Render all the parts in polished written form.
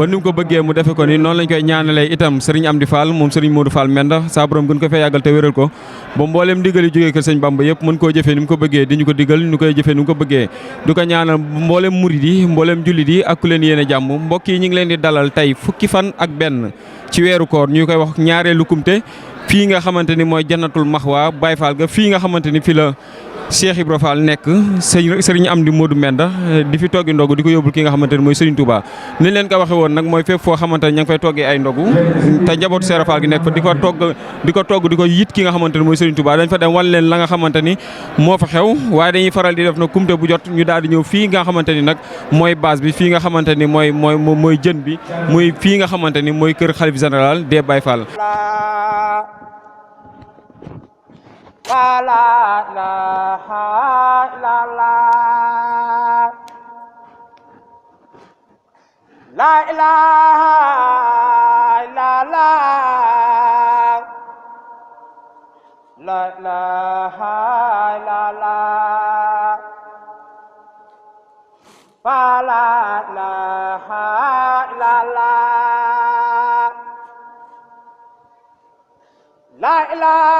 ba ni mu ko bëggee mu defe ko ni noonu lañ koy ñaanalee itam sëriñ Amdi Fall moom sëriñ Modou Fall Menda saa borom gën ko fee yàggal te wéral ko ba mbooleem ndigal yi jógee kër sëñ Bamba yëpp mën koo jëfee ni mu ko bëggee di ñu ko digal ñu koy jëfee ni mu ko bëggee du ko ñaanal mbooleem murid yi mbooleem jullit yi ak ku leen yéene jàmm mbokk yi ñu ngi leen di dalal tey fukki fan ak benn ci weeru koor ñu koy wax ñaareelu kumte fii nga xamante ni mooy jannatul maxwa Baye Fall ga fii nga xamante ni fi la Cheikh Ibra Fall nekk sëriñ Amdi Modou Menda di fi toggi ndogu di ko yóbbul ki nga xamante ni mooy Serigne Touba ni leen ko waxe woon nag mooy fépp foo xamante ni ña ngi fay toggee ay ndogu te njabootu Cheikh Fall gi nekk fa di ko togg di ko yit ki nga xamante ni mooy Serigne Touba dañ fa dem wan leen la nga xamante ni moo fa xew waaye dañuy faral di def na kumte bu jot ñu daal di ñëw fii nga xamante ni nag mooy base bi fii nga xamante ni mooy jën bi muy fii nga xamante ni mooy kër xalif général des Baye Fall. La ilaha illallah la ilaha illallah la ilaha illallah la ilaha illallah la ilaha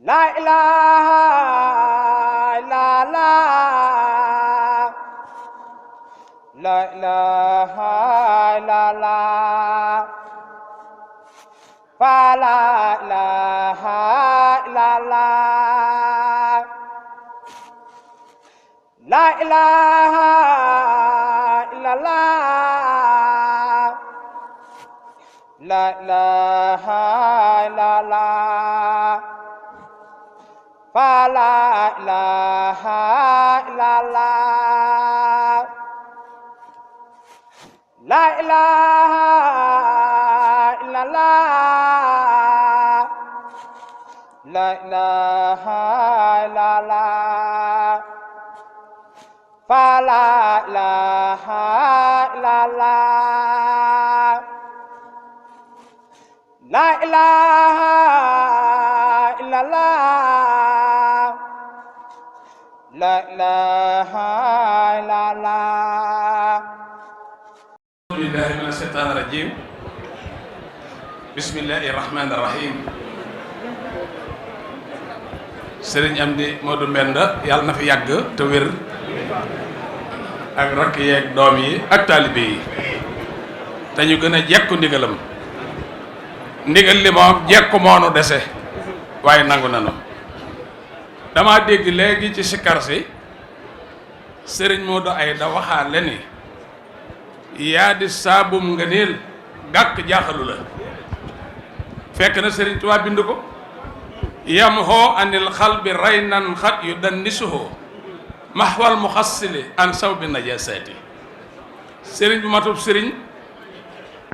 La ilaha illallah la ilaha illallah la ilaha illallah la ilaha illallah la ilaha illallah La ilaha illallah La ilaha illallah la ilaha illallah La ilaha illallah La ilaha illallah la ilaha illallah La ilaha illallah La ilaha illallah Bismillahi minash shaitanir rajim Bismillahir rahmanir rahim Serigne Amdi Modou Menda yàlla na fi yàgg te wér ak rakk yeeg doom yi ak taalibe yi dañu gën a jekku ndigalam ndigal li moom jekku moonu dese waaye nangu nanu dama dégg léegi ci sikkar si sëriñ Modou Ayda waxaale ni yaa di saabum nga niil gàkk jaaxalu la fekk na sëriñ Tuubaa bind ko yam hoo anil xal bi rey nan xat yu dan nisuhoo maxwal mu xassili an saw bi najasaati sëriñ bu matub sëriñ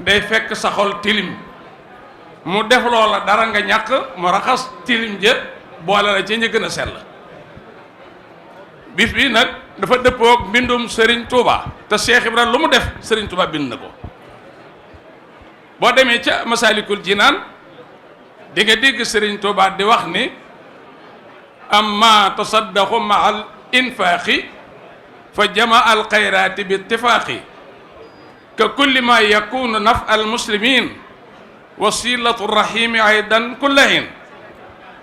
day fekk sa xol tilim mu def loola dara nga ñàkk mu raxas tilim jë boole la ci ñi gën a sell bis bi nag dafa dëppoog mbindum sëriñ Touba te Cheikh Ibra lu mu def sëriñ Touba bind na ko boo demee ca Masalikul Jinaan di nga dégg sëriñ Touba di wax ni amma tasaddaqu ma al infaqi fa jamaa al xayraati bi ittifaqi ka kulli ma yakunu naf al muslimin wasilatu rahimi aydan kullahin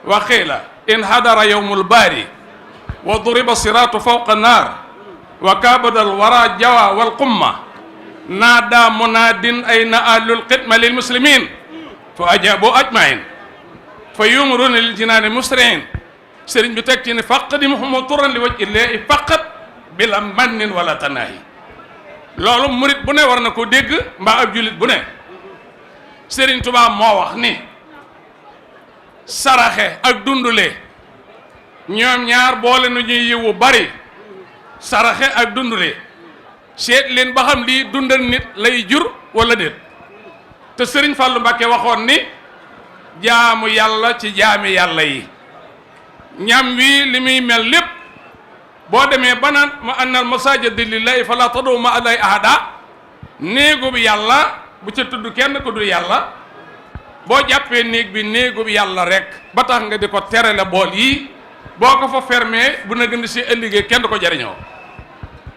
wa qiila in hadara yawmul baari wa duriba siratu fawqa naar wa kaabada al wara jawa wal qumma naada munaadin ayna ahlul xidma lil muslimin fa ajabu ajmain fa yumruna lil jinaani musriin sëriñ bi teg ci ne faqdimuhum turan li waj illaahi faqat bila mannin wala tanaahi loolu murit bu ne war na ko dégg mbaa ab julit bu ne sëriñ Tuubaa moo wax ni saraxe ak dundule ñoom ñaar boole nu ñuy yiwu bari saraxe ak dundule seet leen ba xam lii dundal nit lay jur wala déet te sëriñ Fàllu Mbàkke waxoon ni jaamu yàlla ci jaami yàlla yi ñam wi li muy mel lépp boo demee ba naan ma annal masajida lillahi fala tad'u ma'a allahi ahada néegu bi yàlla bu ca tudd kenn ku dul yàlla boo jàppee néeg bi néegu bi yàlla rek ba tax nga di ko terale bool yi boo ko fa fermé bu na gën si ëllëgee kenn du ko jariñoo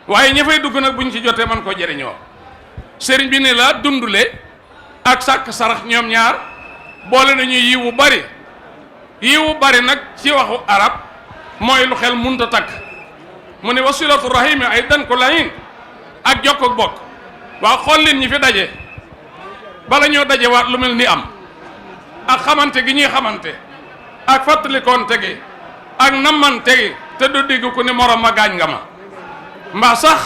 waaye ña fay dugg nag buñ ci jotee man ko jariñoo sëriñ bi ne la dundule ak sàkk sarax ñoom ñaar boole nañu yiwu bari nag ci waxu arab mooy lu xel munta takk mu ne wasilatu rahimi ay dan ko layin ak jokk ak bokk waaw xool leen ñi fi daje bala ñoo daje waat lu mel ni am ak xamante gi ñuy xamante ak fàttalikoonte gi ak nammante gi te du digg ku ni morom ma gaañ nga ma mbaa sax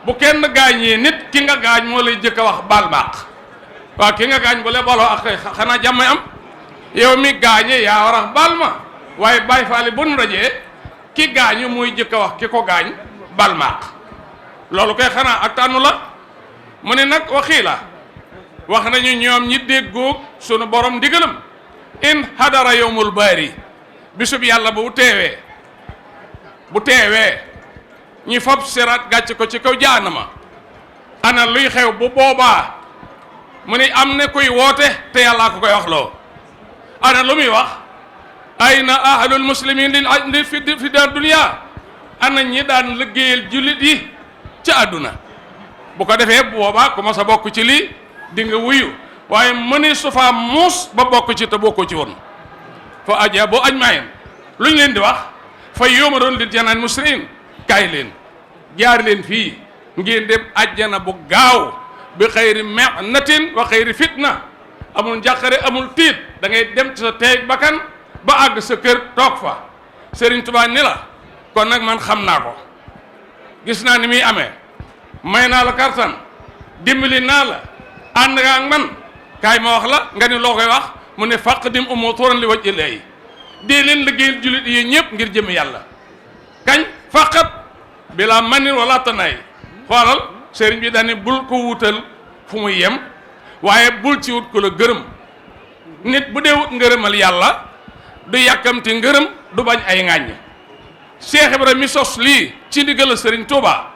bu kenn gaañee nit ki nga gaañ moo lay jëkk a wax baal maaq waaw ki nga gaañ bu le baloo ak xanaa jàmm am yow mi gaañe yaa war a baal ma waaye Baay Faal bu nu dajee ki gaañu muy jëkk a wax ki ko gaañ baal maaq loolu koy xanaa ak tànnu la mu ne nag waxii la wax nañu ñoom ñi déggoog sunu borom ndigalam in hadara yowmul baari bisub yàlla bu teewee ñi fab siraat gàcc ko ci kaw jaanama ana luy xew bu boobaa mu ne am na kuy woote te yàllaa ko koy wax loo ana lu muy wax ayna ahlul muslimin li fi daar dunya ana ñi daan liggéeyal jullit yi ci àdduna bu ko defee bu boobaa ku ma sa bokk ci lii di nga wuyu waaye mëni su faa muus ba bokk ci te bokkoo ci woon fa aja boo aj maayen lu ñu leen di wax fa yóoma doon li janaan musriin kaay leen jaar leen fii ngeen dem ajjana bu gaaw bi xayri mehnatin wa xayri fitna amul njàqare amul tiit da ngay dem ci sa teeg bakkan ba àgg sa kër toog fa Sëriñ Tuubaa ni la kon nag man xam naa ko gis naa ni muy amee may naa la kartan dimbali naa la ànd nga ak man kaay ma wax la nga ni loo koy wax mu ne fàq dim umoo turan li waj illaahi dee leen liggéeyal jullit yi ñëpp ngir jëmi yàlla kañ faqat bila manin wala tanaay xoolal sëriñ bi daane bul ko wutal fu muy yem waaye bul ci wut ko la gërëm nit bu dee wut ngërëmal yàlla du yàkkamti ngërëm du bañ ay ŋàññ Cheikh Ibrahima mi sos lii ci ndigal sëriñ Touba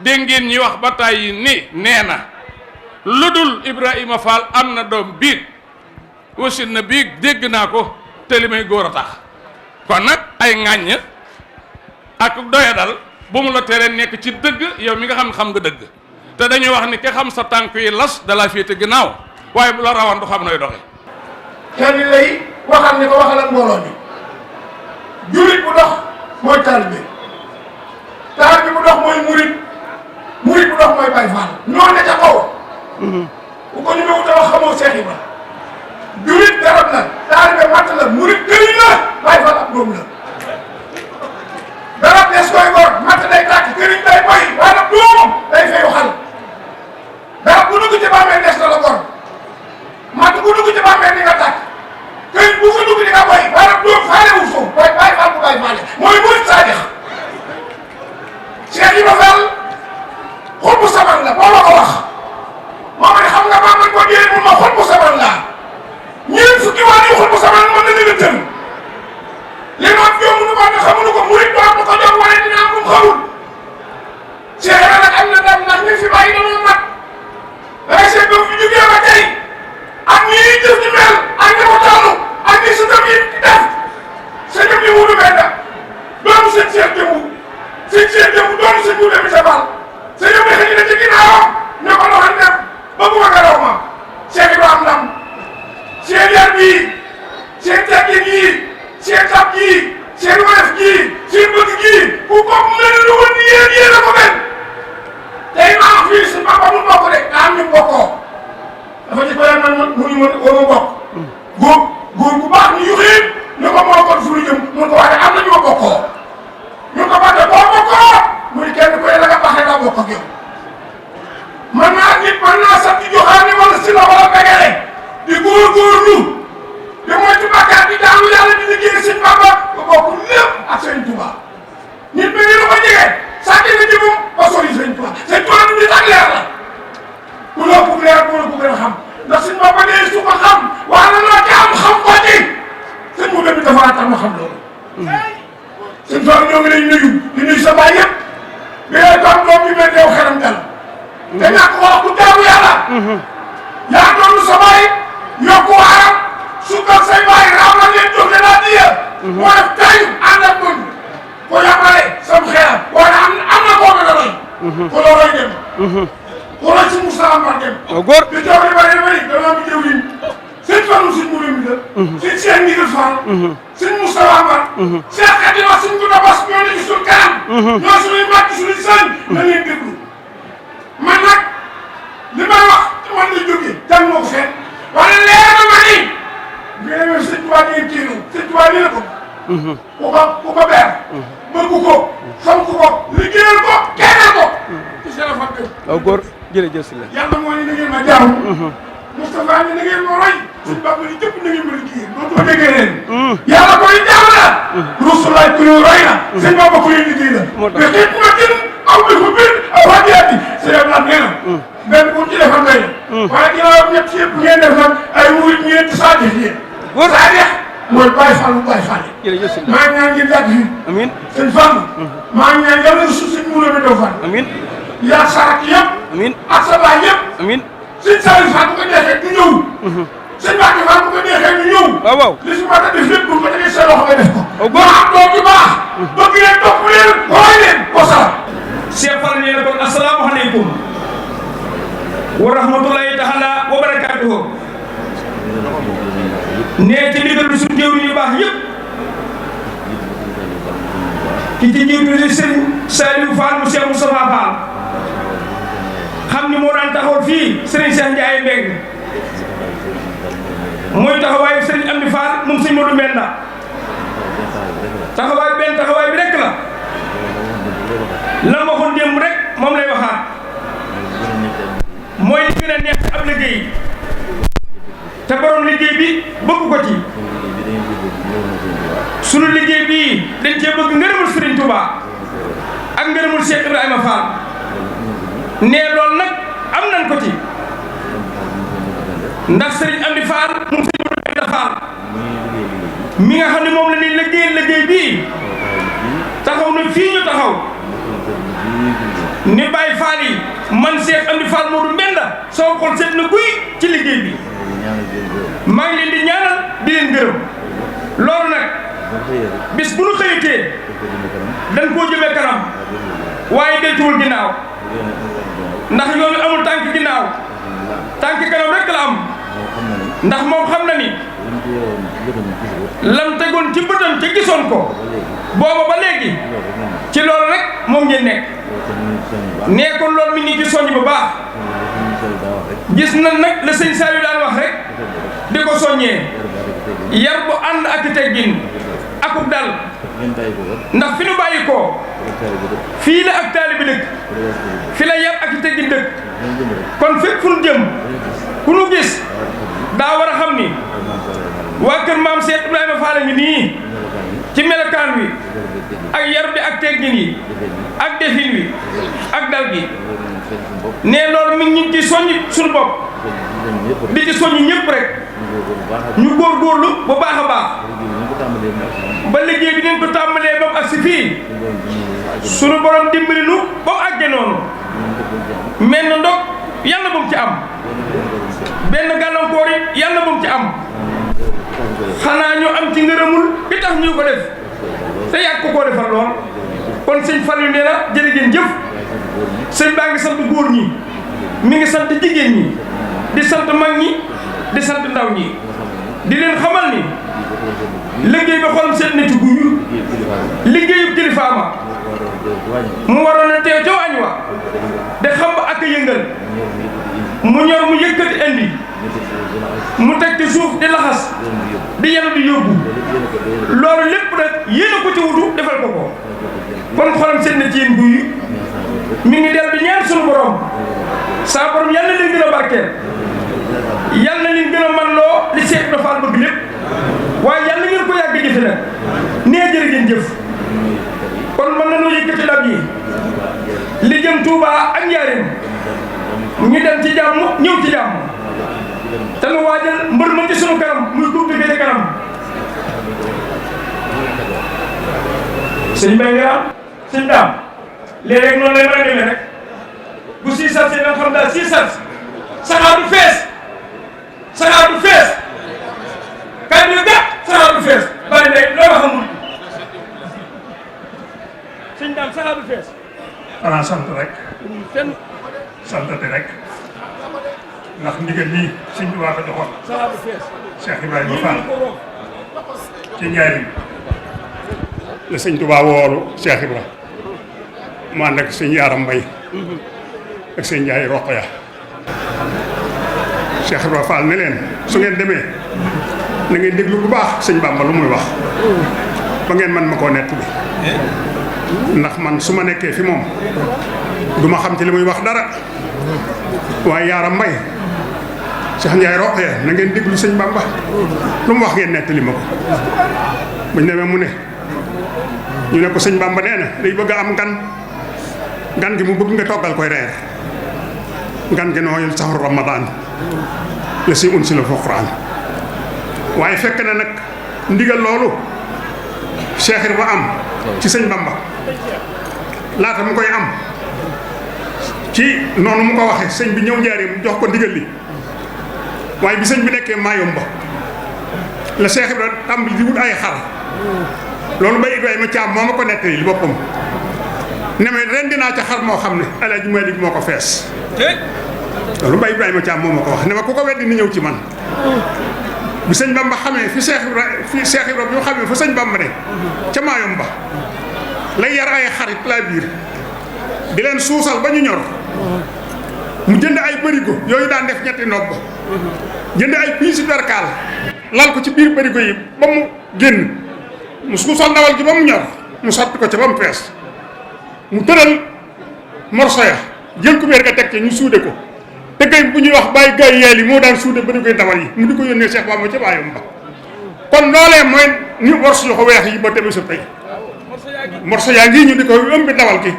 dégg ngeen ñi wax ba tàyyi ni nee na lu dul Ibrahima Fall am na doom biig wasit na biig dégg naa ko te li may góor a tax kon nag ay ŋàññ ak doya dal bu mu la teree nekk ci dëgg yow mi nga xam nga dëgg te dañuy wax ni ke xam sa tànk yi las dalaa féete ginnaaw waaye bu la rawan du xam nooy doxe kenn lay waxal ni ko waxal ak mbooloo mi jullit bu dox mooy taalibe bu dox mooy murit bu dox mooy Baay Faal ñoo ne ca kaw bu ko ñu wut a wax xamoo Seex Ibra jullit garab la taalibe matt la murit këriñ la Baay Faal ab doom la garab des koy gor matt day tàkk këriñ day boy waaye nag doomam day fayu xal garab bu dugg ci bàmmeel des na la gor matt bu dugg ci bàmmeel di nga tàkk këriñ bu fa dugg di nga boy waaye nag doom faale wu suuf mooy Baay Faal bu Baay Faal mooy murit saadix Seex Ibra Faal xol bu saman la boo ma ko wax moo ne xam nga maa man ko dee mun ma xol bu saman la ñeent fukki waan yu xol bu saman mën na leen tëm li noon yomb nu ko ne xamuñu ko murit doon nu ko jox waaye dina am lu mu xamul Cheikh Ibra nag am na ndam ndax ñu fi bàyyi dañoo mat waaye Cheikh ba fi jógee ba tey ak ñii jëf ñu mel ak ñi ko taalu ak ñi su dem yi def sa jëm yi wutu benn doomu seen Cheikh jëmu doomu seen wuute bi sa bal sa jëm yi xëy na ci ginnaawam ne ko doxal def ba bu ma nga raw ma Cheikh Ibra am ndam seen yar bii seen teggin yii seen tab gii seen woyof gii seen bëgg gii ku ko mel lu woon ni yéen a ko mel tey maa wax fii suñu papa mu bokk de daa am ñu bokkoo dafa ci koy man mu ñu mën woo ma bokk góor bu baax ñu yuxiit ñu ko moo kon suñu jëm mun ko waxee am na ñu ma bokkoo ñu ko bàtte boo bokkoo muy kenn ku ne la nga baxee daa bokk ak yow man naa sant joxaane wala si la wala begere di góorgóorlu di moytu bàkkaar di jaamu yàlla di liggéey Sëñ Bamba ba bokk lépp ak Sëñ Tuubaa nit bi ni lu ko jegee sànni na jëmum ba sori Sëñ Tuubaa Sëñ Tuubaa du nit ak leer la ku la bëgg leer ku la bëgg a xam ndax Sëñ Bamba nee su ko xam waa na loo ca am xam ko ci sëñ mu dem bi dafa tax ma xam loolu Sëñ Tuubaa ñoo ngi lay nuyu di nuyu sa te ñàkk ko wax ku jaamu yàlla. yaa doon sa baay yokku waaram sukkal say baay raam la leen jox leen addiya. moo def tey ànd ak ñun ko yàqale sam xeeram waaye am na koo mën a roy. ko loo roy dem. ko roy si Moussa Amar dem. góor li coow li bëri bëri damaa bi jëw yi sëñ Fallou sëñ Mourou mi la. sëñ Cheikh Ndigal Fall. sëñ Moussa Amar. Cheikh Khadima sëñ Gouda Bass ñoo nekk suñu kanam. ñoo suñuy màgg suñuy sëñ. na leen déglu man nag li may wax ci man la jógee jàng moo ko fenn wala leer na ma ni. bi nga demee sëñ Tuubaa ngeen téeru sëñ Tuubaa nii la ko. ku ko beer. bëgg ko fonk ko liggéeyal ko kennal ko. ci seen fan kër. waaw góor jërëjëf si la. yàlla moo ne na ngeen ma jaamu. Moustapha ni na ngeen ma roy. suñu bàq yi jëpp na ngeen ma liggéeyal dootu ma déggee leen. yàlla koy jaamu la. Rasulaay ku ñu roy na. sëñ Bamba ku ñu liggéey la. moo tax mais xëy na gën aw bi ko biir aw rajo sëñ Abdoulaye nee na. benn bu ci defal ngay. waaye ginnaaw ñett yëpp ngeen def nag ay murit ñeent saa def yéen. góor saa def mooy Baye Fall Baye Fall. jërëjëf si la. maa ngi ñaan ngeen yàgg fi. amiin sëñ Fall. maa ngi ñaan yàlla na suuf si muur bi doo fan. amiin yaa sarak yëpp. amiin ak sa baay yëpp. amiin sëñ Saliou Fall bu ko neexee du ñëw. sëñ Mbacke Fall bu ko neexee du ñëw. waaw waaw li si mën a def lépp bu ko defee sa loxo nga def ko. góor am doom ju baax. bëgg leen topp leen roy leen wasalaam. Cheikh Fall nee na kon asalaamaaleykum wa rahmatulahi taala wa barakaatuhu. nee ci ndigalu suñu jëwriñ yu baax yëpp. ki ci jiitu di Serigne Saliou Fall mu Cheikh Moustapha Fall. xam ni moo daan taxaw fii Serigne Cheikh Ndiaye Mbeng mooy taxawaayu Serigne Amdi Fall moom Serigne Modou Mbenda. taxawaay benn taxawaay bi rek la. la ma waxoon démb rek moom lay waxaat. mooy li gën a neex ab liggéey. te borom liggéey bi bëgg ko ci. sunu liggéey bii dañ cee bëgg ngërëmul Serigne Touba ak ngërëmul Cheikh Ibrahima Fall. nee loolu nag am nañ ko ci. ndax Serigne Amdi Fall moom Serigne Modou Mbenda Fall mi nga xam ne moom la ñuy liggéey bii taxaw na fii ñu taxaw. ni Baye Fall yi man Cheikh Amdi Fall Modou Mbenda soo xool seet na guy ci liggéey bi. maa ngi leen di ñaanal di leen gërëm. loolu nag bis bu nu xëyatee dañ koo jëmee kanam waaye deltuwul ginnaaw ndax yoonu amul tànk ginnaaw tànk kanam rek la am ndax moom xam na ni lam tegoon ci bëtam te gisoon ko booba ba léegi ci loolu rek moom ngeen nekk. nee kon loolu mi ngi ci soññ bu baax gis na nag la sëñ Saliou daan wax rek di ko soññee yar bu ànd ak teggin akub dal ndax fi nu bàyyi ko fii la ak taalibe dëkk fi la yar ak teggin dëkk kon fépp fu nu jëm ku nu gis daa war a xam ni waa kër maam Cheikh Ibrahima Fall ngi nii ci melokaan wi ak yar bi ak teggin yi ak defin wi ak dal gi. nee loolu mi ngi ci soññ suñu bopp di ci soññ ñëpp rek ñu góorgóorlu bu baax a baax ba liggéey bi nañ ko tàmbalee ba mu agsi fii suñu borom dimbali nu ba mu àggee noonu mel na ndog yàlla bu mu ci am benn gàllankoor yi yàlla bu mu ci am xanaa ñu am ci ngërëmul bi tax ñu ko def te yàgg koo defal lool kon sëñ Fallou nee na jërë ngeen jëf. sëñ baa ngi sant góor ñi mi ngi sant jigéen ñi di sant mag ñi di sant ndaw ñi di leen xamal ni liggéey bi xolam seet na ci guyu liggéeyu kilifaama mu waroon a teew ca waañ wa de xam ba ak yëngal mu ñor mu yëkkati indi mu teg ci suuf di laxas di yenu di yóbbu loolu lépp nag yéen a ko ci wutu defal ko ko kon xolam seet na ci yéen guyu mi ngi del di ñaan sunu borom saa borom yal na leen gën a barkeel yal na leen gën a man loo li Cheikh Ibra Fall bëgg lépp waaye yal na ngeen ko yàgg jëfe nag nee jërë ngeen jëf kon mën nañoo yëkkati ndab yi li jëm Touba ak Njaaréem ñu dem ci jàmm ñëw ci jàmm te nu waajal mbër ma ci sunu kanam muy coupe bi ci kanam sëñ Mbaye nga am sëñ Daam léeg-léeg noonu lay mën a demee rek bu 6 heures nga xam xanaa sant rek santate rek ndax ndigal lii sëñ bi waa ko joxoon Cheikh Ibrahima Fall ci Njaaréem la sëñ Tuubaa woolu Cheikh Ibra mu ànd ak sëñ Yaaram Mbay ak sëñ Njaay Roqaya Cheikh Ibra Fall ne leen su ngeen demee na ngeen déglu bu baax sëñ Bàmba lu muy wax ba ngeen man ma koo nett bi ndax man su ma nekkee fi moom du ma xam ci li muy wax dara waaye Yaaram Mbay Cheikh Njaay Roqaya na ngeen déglu sëñ Bàmba lu mu wax ngeen nettali ma ko buñ demee mu ne ñu ne ko sëñ Bàmba nee na day bëgg a am gan gi mu bëgg nga toggal koy reer gan gi nooyul saxru Ramadan la si un si la Alxuraan waaye fekk na nag ndigal loolu Cheikh Ibra am ci sëñ Bàmba laata mu koy am ci noonu mu ko waxee sëñ bi ñëw Njaaréem jox ko ndigal li waaye bi sëñ bi nekkee Mayumba la Cheikh Ibra am di wut ay xar loolu bay Ibrahima Caam moo ma ko nettali li boppam ne ma ren dinaa ca xar moo xam ne Alaaji Maalik moo ko fees loolu bay Ibrahima Caam moo ma ko wax ne ma ku ko weddi ni ñëw ci man bi sëñ Bamba xamee fi Cheikh Ibra bi mu xamee fa sëñ Bamba ne ca Mayumba lay yar ay xarit laa biir di leen suusal ba ñu ñor mu jënd ay bërigo yooyu daan def ñetti nopp jënd ay piisi perkaal lal ko ci biir bërigo yi ba mu génn mu suusal ndawal gi ba mu ñor mu sotti ko ca ba mu fees mu tëral morso ya jël kubéer ga teg ca ñu suude ko te gay bu ñuy wax bàyyi gay yeel yi moo daan suude bërigo yi ndawal yi mu di ko yónnee Cheikh Bamba ca Mayumba kon loolee mooy ni morso yu ko weex yi ba tebe su tey morso yaa ngi ñu di ko ëmbi ndawal gi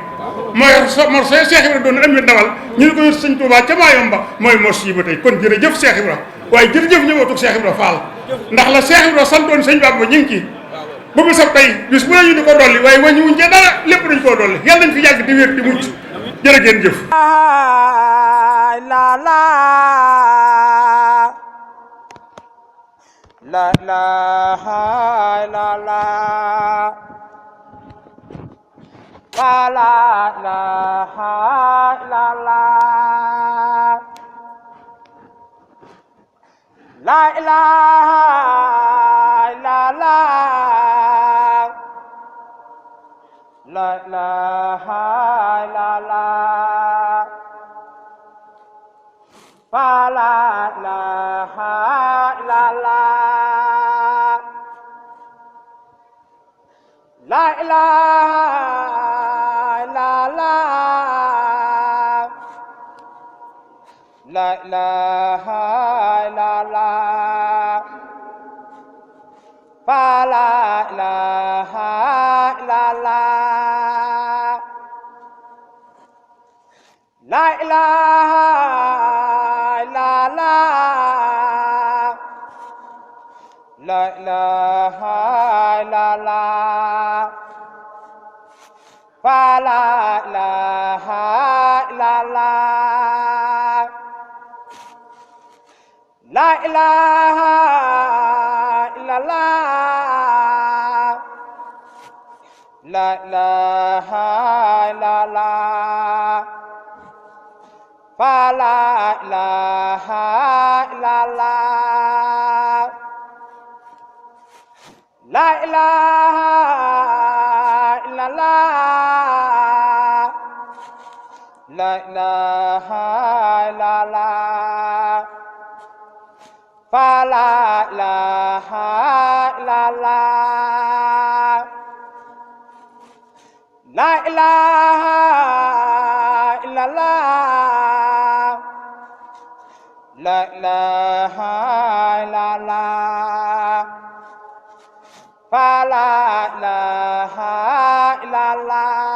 mooy morso yi Cheikh Ibra doon ëmbi ndawal ñu di ko yót sëñ Tuubaa ca Mayumba mooy morso yi ba tey kon jërëjëf Cheikh Ibra waaye jërëjëf ñëwatug Cheikh Ibra Fall ndax la Cheikh Ibra santoon sëñ Bamba ñu ngi ci ba mu sab tey bis bu ne ñu di ko dolli waaye wàññi wuñ ca dara lépp dañ koo dolli yàlla nañ fi yàgg di wér di mucc jërë ngeen jëf la la la la la la la la ilaha illallah la ilaha illallah la ilaha illallah la ilaha illallah la ilaha illallah la ilaha illallah la ilaha illallah la ilaha illallah la ilaha illallah la ilaha illallah la ilaha illallah la ilaha illallah la ilaha illallah la ilaha illallah la ilaha illallah la ilaha illallah la ilaha illallah la ilaha illallah